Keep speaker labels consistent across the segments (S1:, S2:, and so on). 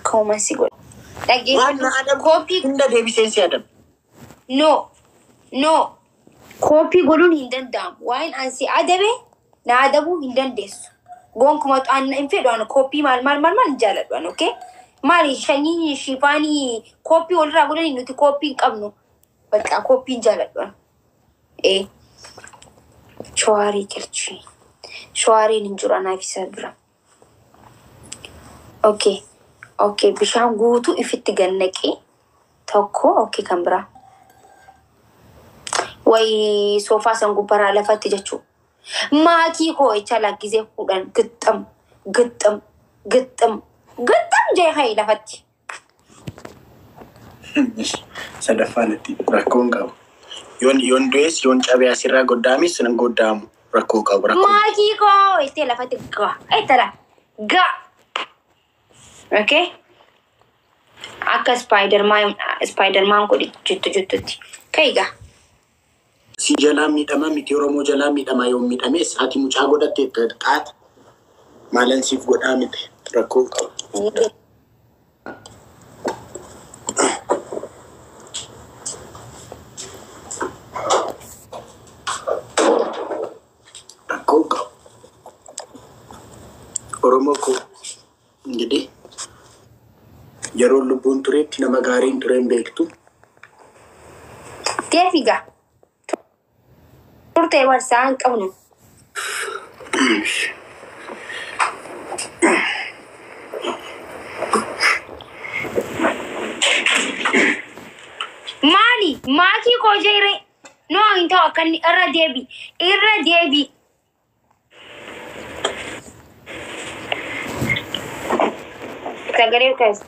S1: Akkuma si godhe.
S2: Waan
S1: Dhaggeeffadhu.
S2: na adabu
S1: Kooppii
S2: hunda deebiseen si adabu.
S1: No, no. Kooppii godhuun hin danda'amu. Waan an si adabe na adabuu hin dandeessu. Gonkumaa an hin fedhu an kooppii maal maal maal maal hin jaaladhu an, okay? Maali shanyii shifaanii kooppii walirraa godhanii nuti kooppii hin qabnu. Bakka kooppii hin jaaladhu an. Ee. Shawaarii galchi. Shawaariin hin jiru anaaf isa bira. Okay. Okay, bishaan guutuu ifitti gannaqee tokko, okay, kan biraa. Wayi soofaa san gubbaraa lafatti jechuu. Maakii koo jecha lakkisee fuudhan gixxam gixxam gixxam gixxam jee hayi lafatti.
S2: Sadaffaan itti rakkoon qabu. Yoon du'es yoon cabee asirraa goddaames nan goddaamu rakkoo qabu rakkoo.
S1: Maakii koo jettee lafatti gaa. Ettala gaa. Okay. Akka Spiderman godhi jettu jettutti. Ka'i gaa.
S2: Si jalaa miidhama miti Oromoo jalaa miidhama yoon miidhames ati mucaa godhatte qaata. Maalan siif godhaa miti rakkoo qabu. Rakkoo qabu. Oromoo koo እንግዲህ yeroo lubbuun turetti nama gaariin tureen beektu.
S1: Deefi gaa. Turtee barsaa hin qabnu. Maali? Maakii koo jeere? No, hin ta'u akka inni irra deebi. Irra deebi. Sagalee kaas.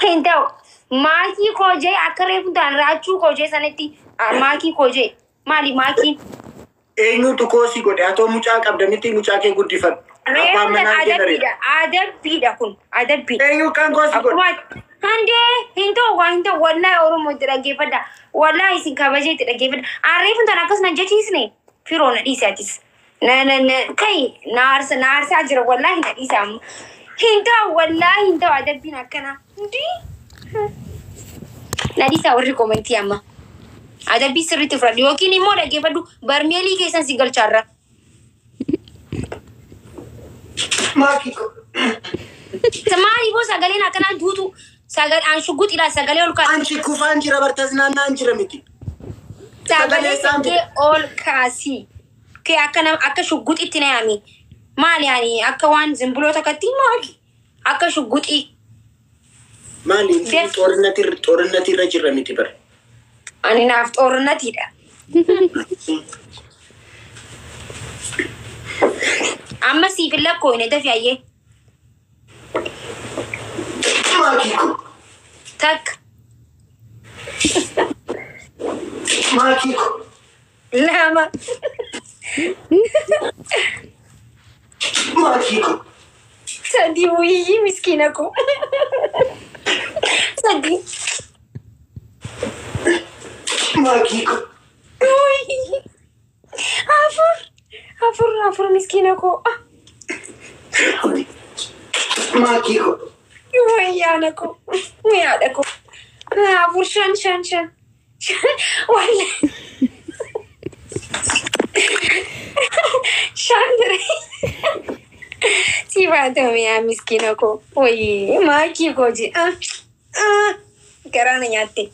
S1: Hin ta'u. Maakii koo jee akka reefu ta'an raachuu koo jee sanatti maakii koo jee. Maali maakiin?
S2: Eenyutu koosii godhe atoo mucaa qabda miti mucaa kee guddifadhu. Abbaan
S1: Reefu ta'an
S2: manaa kee
S1: adabbiidha.
S2: bareeda.
S1: Adabbiidha kun. Adabbiidha.
S2: Eenyu kan koosii godhe?
S1: Akkuma handee hin ta'u waa hin ta'u wallahi Oromoo itti dhaggeeffadha. Wallahi isin kabajee itti dhaggeeffadha. Reefu ta'an akkas na jechiisne firoo na dhiise atis. Na na na kai na aarsa na aarsaa jira wallahi na dhiise amma. Hin ta'u wallahi hin ta'u adabbiin akkana. Hundii. Na dhiisa warri komentii amma. Adabbii sirriitti fudhadhu yookiin immoo dhaggeeffadhu barmeelii keessan si galchaarra.
S2: Maakii koo.
S1: Maali boo sagaleen akkanaa duutu an shugguxiidha sagalee ol kaasi.
S2: Anchi kufaan jira bartaznaannaan jira miti.
S1: Sagalee
S2: Sagalee isaan
S1: kee ol kaasi. Kee akka nama akka shugguxitti na yaami. Maali ani akka waan zimbuloo takkatti maali? Akka shugguxii.
S2: Maali
S1: Def-
S2: xoorinnati irra jirra miti bara.
S1: Ani naaf xoornatiidha. Amma siif hin lakkoofne dafi ayyee.
S2: Maakii koo.
S1: Takka
S2: Maakii koo.
S1: lama
S2: Maakii koo.
S1: sadi wiyyi miskiina koo. Sadi.
S2: Maakii koo.
S1: Wiyyi. Afur. Afur afur miskiina koo. Ah.
S2: Maakii koo.
S1: Wayyaana koo. Yaada koo. Afur shan shan shan. Shan. Wallahi. Shan dire. Si baatame yaa miskiina koo. Wayii maakii koo je. Ah. Ah. Garaa na nyaatte.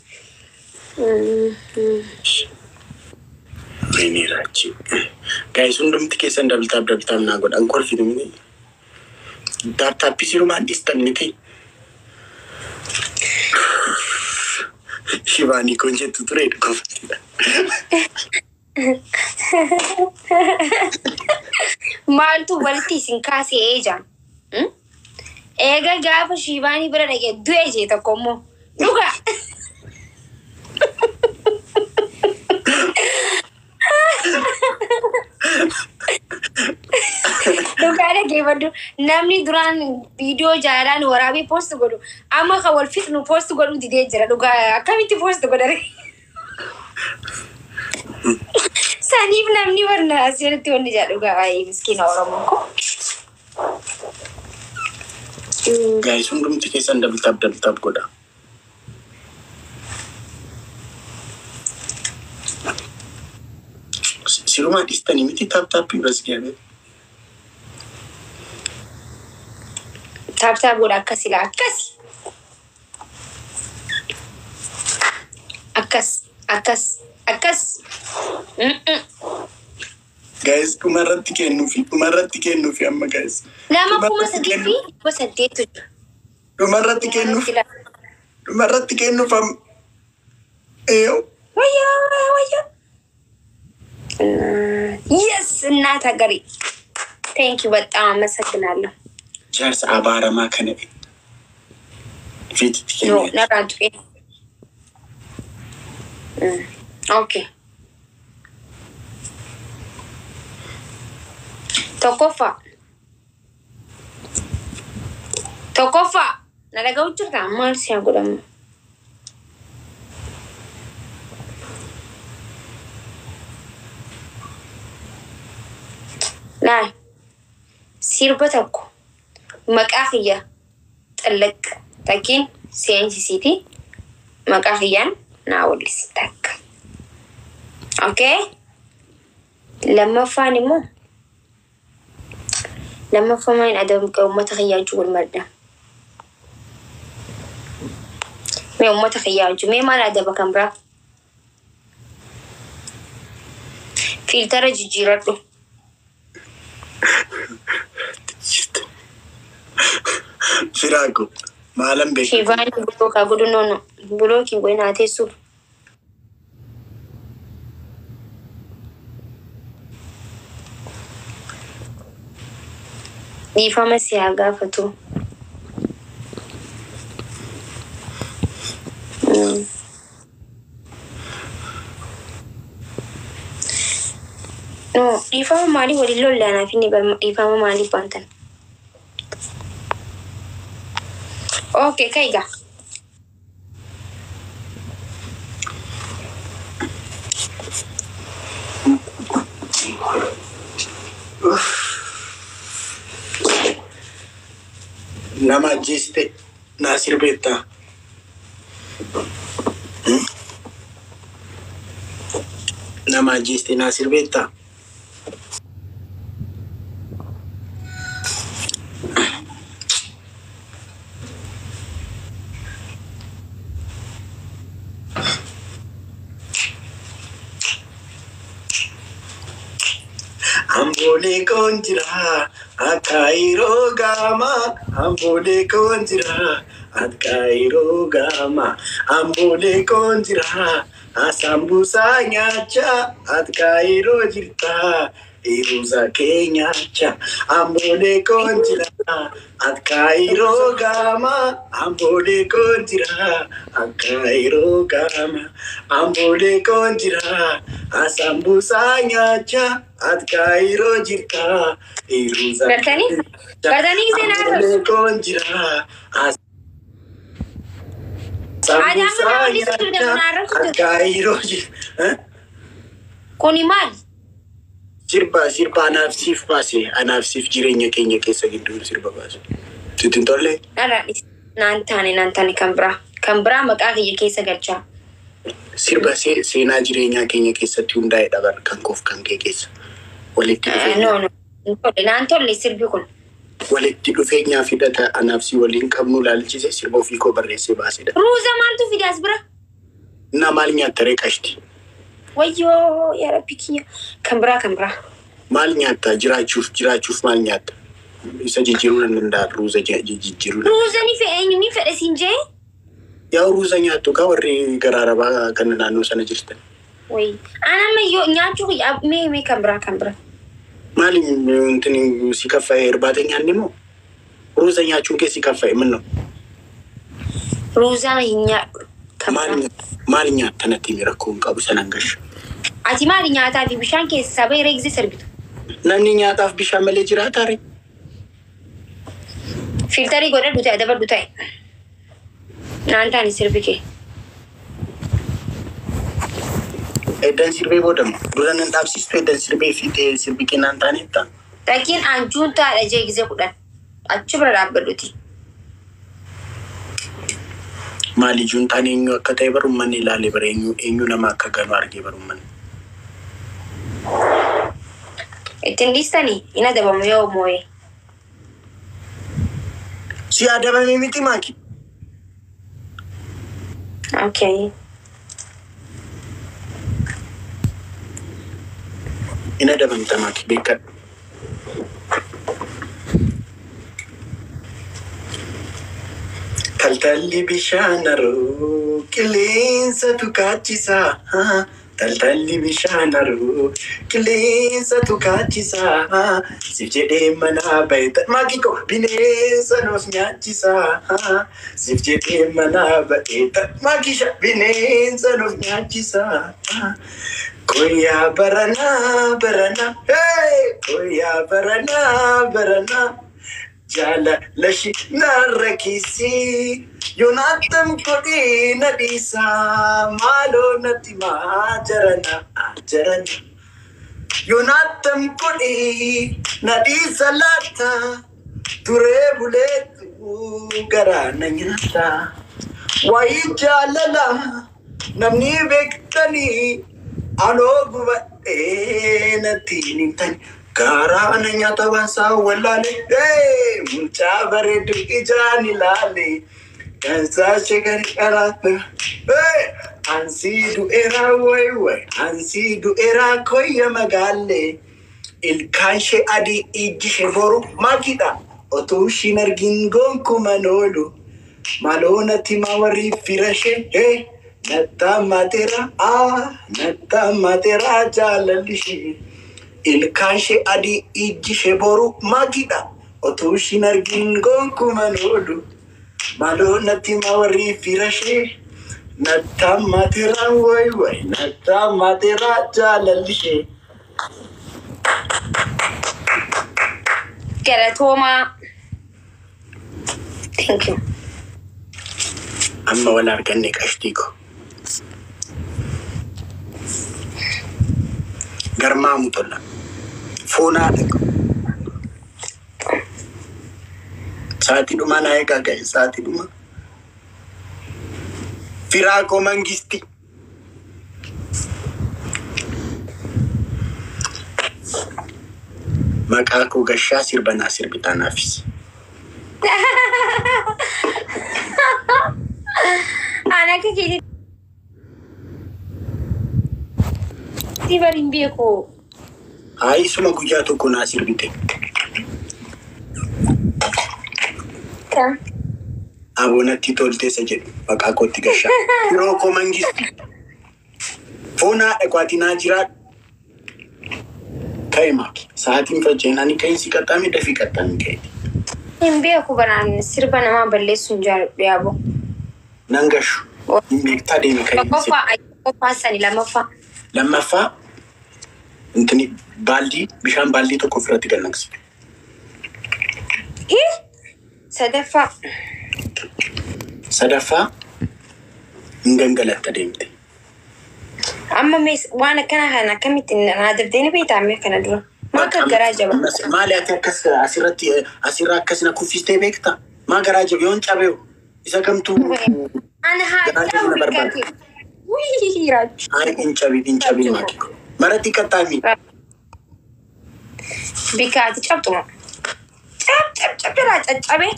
S2: Inni raachi. Guys hundumti keessan double tap double tap naa godhan kolfitu miti. Tap taappii sirumaan dhiistan miti. Shibaanii kun jettu ture dhukkubsattidha.
S1: Maaltu walitti isin kaasee jaan? Eega gaafa shiibaanii bira dhaqee du'e jee tokko immoo. Dhugaa. Dhugaa dhaggeeffadhu. Namni duraan viidiyoo jaalalaan waraabee post godhu amma kan wal fixnu post godhuu didee jira. Dhugaa akkamitti post godhare? Saniif namni barna asirratti wanni jedhu gaa'ee miskiina Oromoon ko.
S2: Guys, hundumti keessan double tap, double tap godha. Sirumaa dhiistanii miti tap tapii bas gabe.
S1: Tap tap godha akkas ilaa akkas. Akkas akkas akkas.
S2: Guys, dhumarratti kennuufi, dhumarratti kennuufi amma, guys.
S1: 2308tu jira.
S2: Dhumarratti kennuuf, dhumarratti kennuuf amma. Eeyyoo.
S1: Wayyaa wayyaa. Yes, እናት ሀገሬ, thank you, በጣም አመሰግናለሁ።
S2: Jaarsa abaaramaa kana fiititti
S1: No,
S2: kennee.
S1: Narraan tuqee. Okay. Tokkoffaa. Tokkoffaa. Na dhaga'u jirtaa? Maal si haa godhamu? Laal. Sirba tokko maqaa kiyya xallaq takkiin seensisiiti maqaa kiyyaan naa wallisi takka. Okay? Lammaffaan immoo, lammaffaa maal adabu? Uummata kiyyaa wajjin wal marda. Mee uummata kiyyaa wajjin mee maal adaba kan biraa? Filter jijjiiradhu.
S2: Firaago maalan beeku.
S1: Shivaani block haa godhu. No, no, block godhin, haa teessuuf. Dhiifama si haa gaafatu. No, dhiifama maalii waliin lolle anaaf inni dhiifama maaliif baantan? Okay, ka'igaa.
S2: Nama ajjeeste Naasir beektaa? Nama ajjeeste Naasir beektaa? Amboolee koon jira akaayiroo gaama, amboolee koon jira akaayiroo gaama, amboolee koon jira asambusaa nyaachaa, akaayiroo jirta iruusa kee nyaachaa. Amboolee koon jira akaayiroo gaama, amboolee koon jira akaayiroo gaama, amboolee koon jira asambusaa nyaachaa, akaayiroo jirta iruusa.
S1: Gartanii? Gartanii gisee naa
S2: Amboolee koon jira
S1: Adi amma nama dhiisu ture, nama arrabsu ture.
S2: akaayiroo jirta.
S1: Kuni maali?
S2: Sirba, sirba anaaf siif baase, anaaf siif jireenya keenya keessa gidduu sirba baase. Sitti hin tolle?
S1: Narraa dhisi. Naan taane, naan taane, kan biraa. Kan biraa maqaa kiyya keessa galchaa.
S2: Sirba seenaa jireenyaa keenya keessatti hundaa'e dhabar kan koof kan kee keessa. Walitti dhufeenya.
S1: No, no. Hin tolle, naan tolle sirbi kun.
S2: Walitti dhufeenyaa fi hidhata anaaf si waliin qabnu laalchise sirba ofii koo barreessee baasedha.
S1: Ruuza maaltu fide as bira?
S2: Na maal nyaatta ree qashti?
S1: Wayyoo, yaa rabbi kiyya. Kan biraa, kan biraa.
S2: Maal nyaatta jiraachuuf maal nyaatta? Isa jijjiiruu nan danda'a, ruuza jijjiiruu.
S1: Ruuza ni fedhe, eenyu ni fedhe siin jee?
S2: Yaa ruuza nyaattu kaa warri gara arabaa kan naannoo sana jirtan.
S1: Wayi. Ana amma yoo nyaachuu kiyya mee mee kan biraa, kan biraa.
S2: Maali wanti si kaffa'e, irbaata nyaanni moo? Ruuza nyaachuun kee si kaffa'e minno?
S1: Ruuzaa hin nyaadhu. Kan biraa.
S2: Maal maal nyaatta natti himi, rakkoo hin qabu, sanan gasha.
S1: Ati maali nyaataa fi bishaan keessaa bahee reegsee sirbitu?
S2: Namni nyaataaf bishaan malee jiraata ree?
S1: Filter godhadhu ta'e, dabadhu ta'e. Naan taane sirbi kee.
S2: Eddan sirbee boodamu. Dura nan dhaabsistu eddan sirbee fiixee sirbi kennaan taanetta.
S1: Lakin an juuntaadha jee gisee 10. Achi bira dhaabbadhuti.
S2: Maali juuntaan eenyu akka ta'e bara uummanni ilaalee bara eenyu eenyu nama akka ganu argee bara uummanni.
S1: Ittiin dhiistanii hin adabamu yoo moo'e.
S2: Si adabame miti maaki?
S1: Okay.
S2: Hin adabamta maaki beekadhu. Taltalli bishaan haroo qilleensatu kaachisa. Taltalli bishaan haroo qilleensatu kaachisa. Siif jedhee manaa bahe maaki koo bineensa nuuf nyaachisa. Siif jedhee manaa bahe maakisha bineensa nuuf nyaachisa. Koyyaa baranaa baranaa hey! Koyyaa baranaa baranaa. Jaalala shi narra kiisii yoonaatam godhee na dhiisaa maaloo natti maa jarana jarana yoonaatam godhee na dhiisa laata turee buleetu garaa na nyaata waayii jaalala namni beektanii anoo gubadhee natti hin himtani. Garaa na nyaata waan isaa wallaale mucaa bareedu ijaan ilaale gansaa shagari qaraata ansii du'eeraa way way ansii du'eeraa koyya magaalle ilkaan ishee adii ijji ishee boru maakidha otuu ishiin argin gonkuman oolu maaloo natti maa warri fira ishee nattaa maateera nattaa maateera jaalalli ishee. Ilkaan ishee adii ijji ishee boru maakidha. Otuu ishiin argin gonkuman oolu. Maaloo natti maa warri fira ishee. Nattaa maateera way way nattaa maateera jaalalli ishee.
S1: Galatoomaa. Thank you.
S2: Amma wal arganne qashtii ko. Garmaamu tola. Foonaa dhaqu. Sa'aatii dhumaa naa eegaa ga'e sa'aatii dhumaa. Firaa koo mangisti. Maqaa koo gashaa sirba naa sirbitaa naafis.
S1: An akka keetitti bari hin beeku.
S2: Hayi suma guyyaa tokko naa sirbite.
S1: Kam?
S2: Aboonatti tolteessa jedhu maqaa kootti gashaa. Firoo koo mangisti. Foonaa dhaqaatii naa jiraadhu. Ka'e maaki. Sa'aatiin fajjeen ani ka'in si qaxxaame dafii qaxxaame ka'e.
S1: Hin beeku baraan sirba namaa balleessuu hin jaaladhu yaaboo.
S2: Nan gashu. Hin beektaa deemi ka'in.
S1: Tokkoffaa tokkoffaa sani lammaffaa.
S2: Lammaffaa intini baaldii bishaan baaldii tokko ofirratti gannaqsite.
S1: Hii sadaffaa.
S2: Sadaffaa hin gangalatta deemte.
S1: Amma mees waan akkana kana akkamitti naa dabdee ni beektaa amma kana dura. Maa akka garaa jaba.
S2: Maali ati akkas asirratti asirra akkas na kuffistee beektaa? Maa garaa jaba yoon cabeewu isa kamtuu
S1: Ana haa
S2: garaa
S1: cabu
S2: jabina barbaada.
S1: bikkate. Wii raachu.
S2: Ay hin cabin hin cabin maaki. Maratti qaxxaami.
S1: Bikkaati cabxuma. Cab cab cab jalaa caccabe.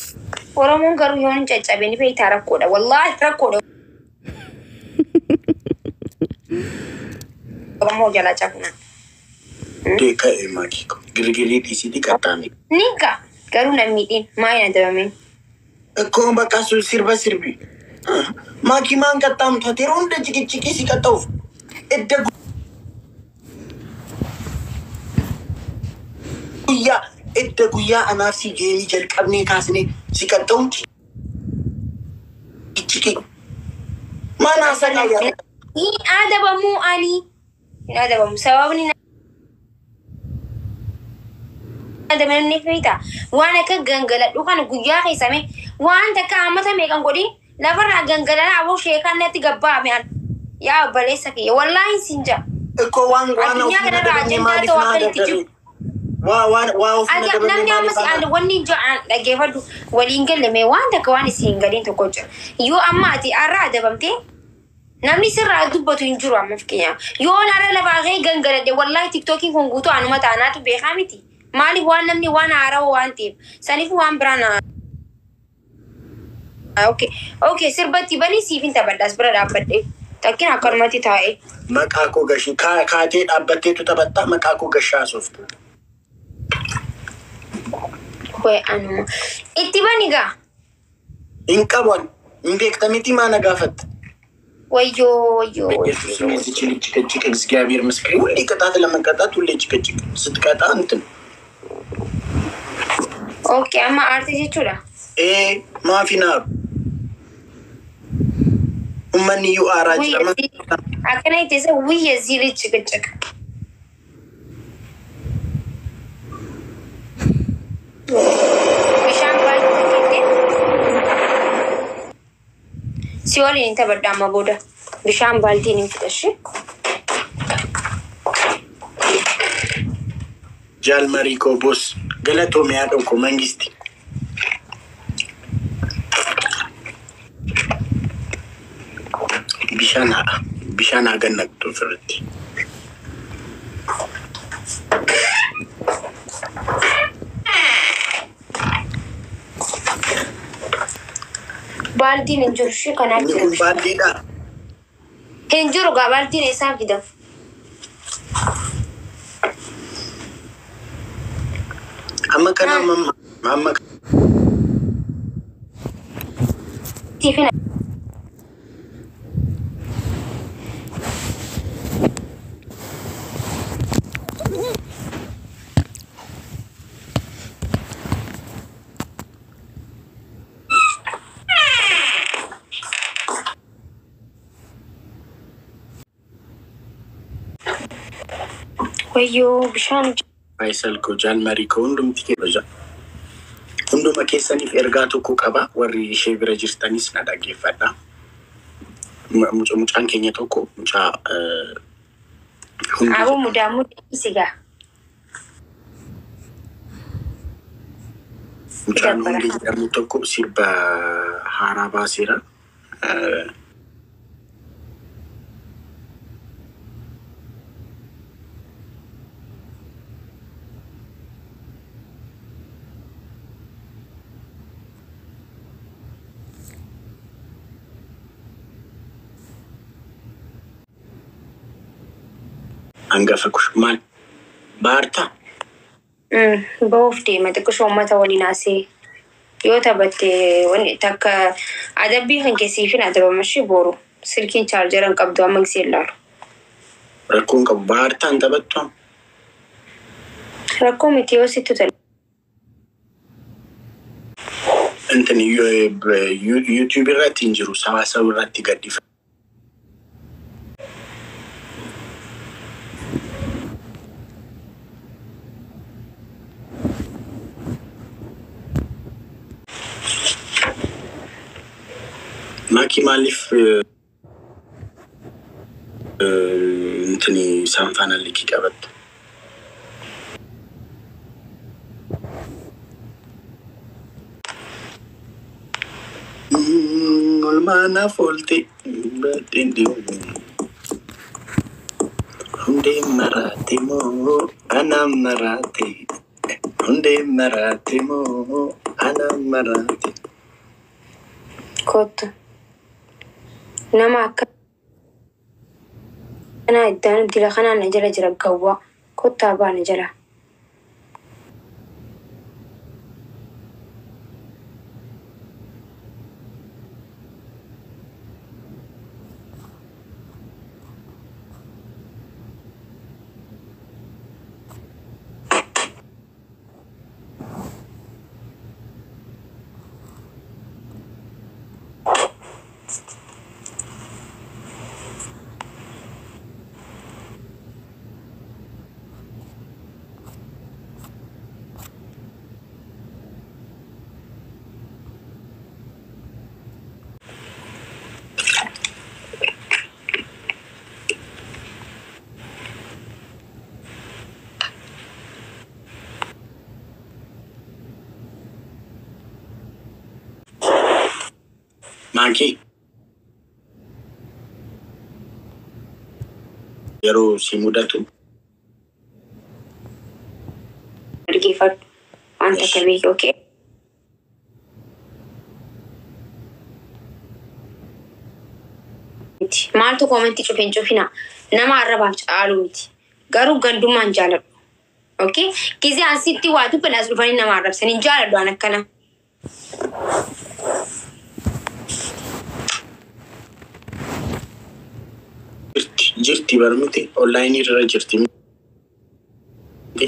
S1: Oromoon garuu yoon hin caccabe ni beektaa rakkoodha. Wallaahi rakkoodha. Oromoo jalaa cabna.
S2: Dee ka'e maaki. Girgirii dhiisiitii qaxxaami.
S1: Ni ga'a. Garuu nan miidhiin maa hin adabamiin.
S2: Akkuma bakka sun sirba sirbi. Maaki maan qaxxaamtu ati yeroo hunda ciqiciqii si qaxxa'uuf. Edda guyyaa edda guyyaa anaaf si geemii jalqabnee kaasnee si qaxxa'uun ciqiciqii. Maan haasaa yaa
S1: Hin adabamuu ani. Hin adabamu. Sababni adabamni feeta. Waan akka gangaladhu kana guyyaa keessame waan takka hammata meeqan godhin lafarraa gangalalaa aboo sheekaan natti gabbaame an. Yaa obboleessa kiyya, wallaahi sin jaa.
S2: እኮ waan waan
S1: Addunyaa
S2: ofii
S1: kanarraa
S2: adabamne
S1: ajandaa
S2: maaliif
S1: ta'u
S2: na
S1: akka itti
S2: adabdaree?
S1: jiru.
S2: Waa waan waa ofii
S1: Aja
S2: adabamne
S1: namni
S2: maaliif
S1: ammas
S2: ana?
S1: Wanni ijoo an dhaggeeffadhu waliin galle waan takka waan isin hin galiin tokko jira. Yoo amma ati har'a adabamtee namni sirraa dubbatu hin jiru amma fakkeenyaaf. Yoo har'a lafaa ka'ee gangaladhe, wallaahi TikTokiin kun guutuu anuma taanaatu beekaa miti. Maaliif waan namni waan haarawaa waan ta'eef saniif waan biraa na. Okay, sirbatti banii siif hin taphadhaas bira dhaabbadhe. Takkiin akkanumatti taa'e.
S2: Maqaa koo gashii kaatee dhaabbatteetu taphattaa maqaa koo gashaa sooftu.
S1: Way anuma. Itti bani gaa.
S2: Hin qaban hin beekta miti maa na gaafatta?
S1: Wayyoo wayyoo
S2: በኢየሱስ
S1: wayyoo.
S2: የዚች ልጅ ጭቅጭቅ እግዚአብሔር ምስክሬ፣ ሁሌ ቅጣት ለመቀጣት ሁሌ ጭቅጭቅ ስትቀጣ እንትን
S1: Okay, amma aartii jechuudha.
S2: Ee maafi naaru ummanni iyyuu aaraa jira.
S1: Akkana itti isa wiyya ziili ጭቅጭቅ. Bishaan baay'ee kennee si waliin hin taphadha amma booda. Bishaan baaltiin hin fixashi.
S2: Jaalmarii koo boss galatoomi haadha koo mangisti. Bishaan haa bishaan haa gannaqxu ofirratti.
S1: Baaltiin hin jiru ishee kanaaf
S2: Inni
S1: jira.
S2: kun baaldiidha.
S1: Hin jiru gaa baaltiin eessaan fidan?
S2: Amma kana amma amma
S1: Siifin wayyoo bishaan.
S2: Faayisal koo jaalmarii koo hundumti kee jaa. Hunduma keessaniif ergaa tokko qaba. Warri ishee bira jirtanis na dhaggeeffadha. Mucaan keenya tokko mucaa hundi
S1: Aboo mudaamuu sigaa.
S2: Mucaan
S1: Dabbara.
S2: Hundee jedhamu tokko sirba haaraa baaseera. Hangafa kush maal baartaa?
S1: Bahuuf deema xiqqishoo uummata waliin haasee yoo taphatte wanni takka adabbii kan keessiifin adabamashee boru silkiin chaarjera hin qabdu amma gisee ilaalu.
S2: Rakkoon qabu baartaan taphattu.
S1: Rakkoo miti yoo sitti tole.
S2: እንትን YouTube irratti hin jiru sawasaw irratti gadhiifama. Maki maaliif እንትን saanfaana likii qabatte? Olmaanaaf oolte hundee maraate moo anaan maraate hundee maraate moo anaan maraate.
S1: Kottu. Nama akka kanaa iddaan dila kanaan na jala jira gawwaa. Kottaa baa na jala.
S2: Maakii yeroo si mudatu
S1: Dhaggeeffadhu. Waan takka beeki, okay? Miti. Maaltu koomentii cufe hin cufina. Nama arrabaaf caalu miti. Garuu gandummaan jaaladhu. Okay? Gizee asitti waa dubban as dhufanii nama arrabsan hin jaaladhu an akkana.
S2: Jirti jirti bar miti onlaayinii irra jirti miti.